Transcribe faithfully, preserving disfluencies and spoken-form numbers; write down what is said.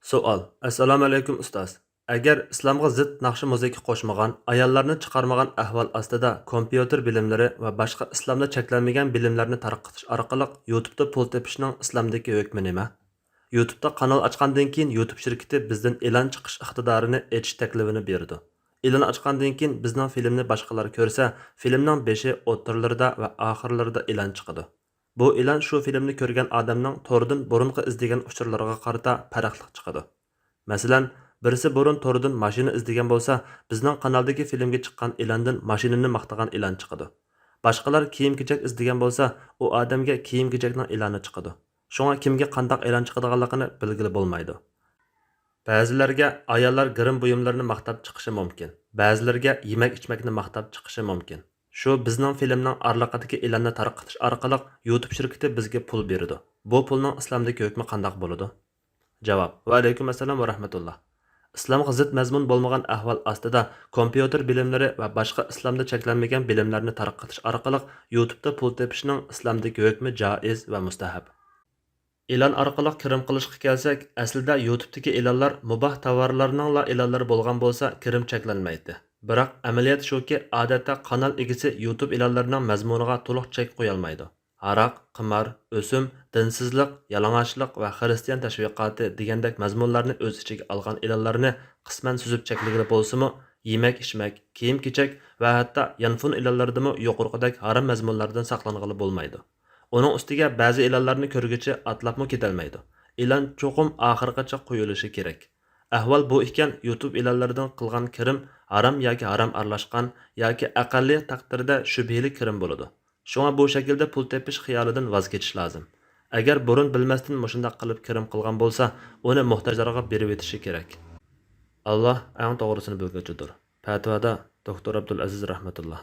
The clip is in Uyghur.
سوئال. ئەسسالامۇئەلەيكۇم ئۇستاز. ئەگەر ئىسلامغا زىت ناخشا مۇزىكا قوشمىغان، ئاياللارنى چىقارمىغان ئەھۋال ئاستىدا كومپيۇتېر بىلىملىرى ۋە باشقا ئىسلامدا چەكلەنمىگەن بىلىملەرنى تارقىتىش ئارقىلىق يۇتۇبتا پۇل تېپىشنىڭ ئىسلامدىكى ھۆكمى نېمە؟ يۇتۇبتا قانال ئاچقاندىن كېيىن يۇتۇب شىركىتى بىزدىن ئېلان چىقىش ئىقتىدارىنى ئېچىش تەكلىپىنى بېرىدۇ. ئېلان ئاچقاندىن كېيىن بىزنىڭ فىلىمنى باشقىلار كۆرسە، فىلىمنىڭ بېشى، ئوتتۇرىلىرىدا ۋە ئاخىرلىرىدا ئېلان چىقىدۇ. بۇ ئېلان شۇ فىلىمنى كۆرگەن ئادەمنىڭ توردىن بۇرۇنقى ئىزدىگەن ئۇچۇرلىرىغا قارىتا پەرقلىق چىقىدۇ. مەسىلەن، بىرسى بۇرۇن توردىن ماشىنا ئىزدىگەن بولسا، بىزنىڭ قانالدىكى فىلىمگە چىققان ئېلاندىن ماشىنىنى ماختىغان ئېلان چىقىدۇ. باشقىلار كىيىم-كېچەك ئىزدىگەن بولسا، ئۇ ئادەمگە كىيىم-كېچەكنىڭ ئېلانى چىقىدۇ. شۇڭا كىمگە قانداق ئېلان چىقىدىغانلىقىنى بىلگىلى بولمايدۇ. بەزىلەرگە ئاياللار گىرىم بۇيۇملىرىنى ماختاپ چىقىشى مۇمكىن. بەزىلىرىگە يېمەك-ئىچمەكنى ماختاپ چىقىشى مۇمكىن. شۇ بىزنىڭ فىلىمنىڭ ئارىلىقىدىكى ئېلاننى تارقىتىش ئارقىلىق يۇتۇب شىركىتى بىزگە پۇل بېرىدۇ. بۇ پۇلنىڭ ئىسلامدىكى ھۆكمى قانداق بولىدۇ؟ جاۋاب. ۋەئەلەيكۇم ئەسسالام ۋە رەھمەتۇللا. ئىسلامغا زىت مەزمۇن بولمىغان ئەھۋال ئاستىدا كومپيۇتېر بىلىملىرى ۋە باشقا ئىسلامدا چەكلەنمىگەن بىلىملەرنى تارقىتىش ئارقىلىق يۇتۇبتا پۇل تېپىشنىڭ ئىسلامدىكى ھۆكمى جائىز ۋە مۇستەھەب. ئېلان ئارقىلىق كىرىم قىلىشقا كەلسەك، ئەسلىدە يۇتۇبتىكى ئېلانلار مۇباھ تاۋارلارنىڭلا ئېلانلىرى بولغان بولسا، كىرىم چەكلەنمەيتتى. بىراق، ئەمەلىيەت شۇكى، ئادەتتە قانال ئىگىسى يۇتۇب ئېلانلىرىنىڭ مەزمۇنىغا تولۇق چەك قويالمايدۇ. ھاراق، قىمار، ئۆسۈم، دىنسىزلىق، يالىڭاچلىق ۋە خىرىستىيان تەشۋىقاتى دېگەندەك مەزمۇنلارنى ئۆز ئىچىگە ئالغان ئېلانلارنى قىسمەن سۈزۈپ چەكلىگىلى بولسىمۇ، يېمەك-ئىچمەك، كىيىم-كېچەك ۋە ھەتتا يانفون ئېلانلىرىدىمۇ يۇقىرىقىدەك ھارام مەزمۇنلاردىن ساقلانغىلى بولمايدۇ. ئۇنىڭ ئۈستىگە بەزى ئېلانلارنى كۆرگۈچى ئاتلاپمۇ كېتەلمەيدۇ. ئېلان چوقۇم ئاخىرغىچە قويۇلۇشى كېرەك. ئەھۋال بۇ ئىكەن، يۇتۇب ئېلانلىرىدىن قىلغان كىرىم ھارام ياكى ھارام ئارىلاشقان ياكى ئەقەللىي تەقدىردە شۈبھىلىك كىرىم بولىدۇ. شۇڭا بۇ شەكىلدە پۇل تېپىش خىيالىدىن ۋاز كېچىش لازىم. ئەگەر بۇرۇن بىلمەستىن مۇشۇنداق قىلىپ كىرىم قىلغان بولسا، ئۇنى موھتاجلارغا بېرىۋېتىشى كېرەك. ئاللا ئەڭ توغرىسىنى بىلگۈچىدۇر. پەتىۋادا دوكتور ئابدۇلئەزىز رەھمەتۇللا.